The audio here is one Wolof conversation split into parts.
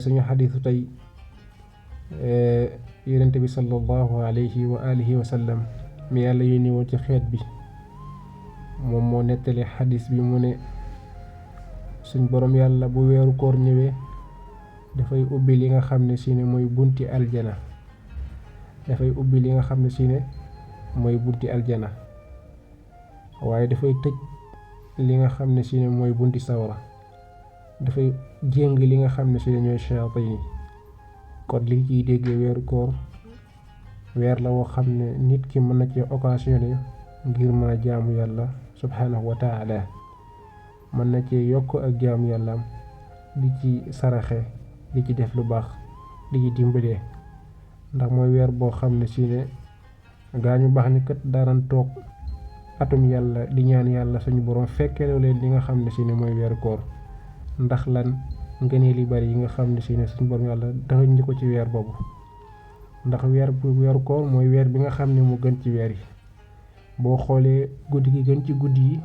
suñu xadiisu tey yonent bi sallallahu alayhi wa alihi wa sallam mi yàlla yónni woon ci xeet bi moom moo nettali xadis bi mu ne suñ boroom yàlla bu weeru koor ñëwee dafay ubbi li nga xam ne si ne mooy bunti aljana dafay ubbi li nga xam ne si ne mooy bunti aljana waaye dafay tëj li nga xam ne si ne mooy bunti sawara dafay jéng li nga xam ne si ne ñooy shayatin yi kon li ciy déggee weeru koor weer la woo xam ne nit ki mën na ci occasionné ngir mën a jaamu yàlla subhanahu wa taala mën na ci yokk ak jaamu yàllaam di ci saraxe di ci def lu baax di ci dimbalee ndax mooy weer boo xam ne si ne gaañu baax ni kat daanan toog atum yàlla di ñaan yàlla suñu borom fekkeloo leen li nga xam ne si ne mooy weeru koor ndax lan ngëneel li bari yi nga xam ne si ne suñu borom yàlla daxañ ñu ko ci weer boobu ndax weeru koor mooy weer bi nga xam ne mu gën ci weer yi boo xoolee guddi gi gën ci guddi yi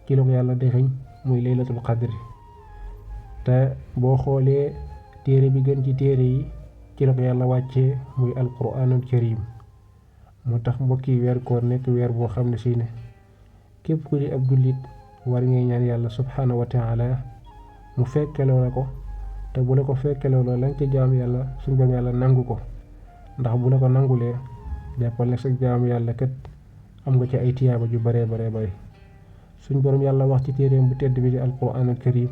ci la ko yàlla dexeñ muy laylatul qadri te boo xoolee téere bi gën ci téere yi ci la ko yàlla wàccee muy alquranul karim moo tax mbokki weeru koor nekk weer boo xam ne si ne képp ku di ab jullit war ngay ñaan yàlla subhanahu wa taala mu fekkeloo la ko te bu la ko fekkeloo la lañ ca jaam yàlla suñu borom yàlla nangu ko ndax bu la ko nangulee jàppal ne sa jaam yàlla kat am nga ci ay tiyaaba ju bare suñ borom yàlla wax ci téereem bu tedd bi di alquranul karim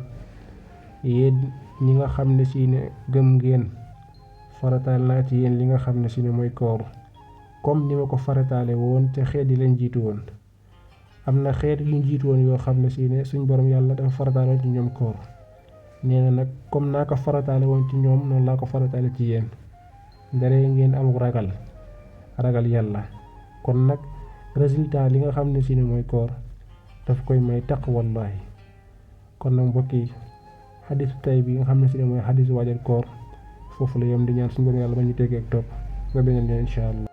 yéen ñi nga xam ne si ne gëm ngeen farataal naa ci yéen li nga xam ne si ne mooy koor comme ni ma ko farataale woon te xeet yi leen jiitu woon am na xeet yu jiitu woon yoo xam ne si ne suñ borom yàlla dafa farataale ci ñoom koor nee na nag comme naa ko farataale woon ci ñoom noonu laa ko farataale ci yéen ndaree ngeen am ragal yàlla kon nag résultat li nga xam ne si ne mooy koor daf koy may taqwallahi kon nag mbokk yi xadisu tay bi nga xam ne si ne mooy xadisu waajal koor foofu la yem di ñaan suñu borom yàlla ba ñu teggee ak topp ba beneen yoon incha allah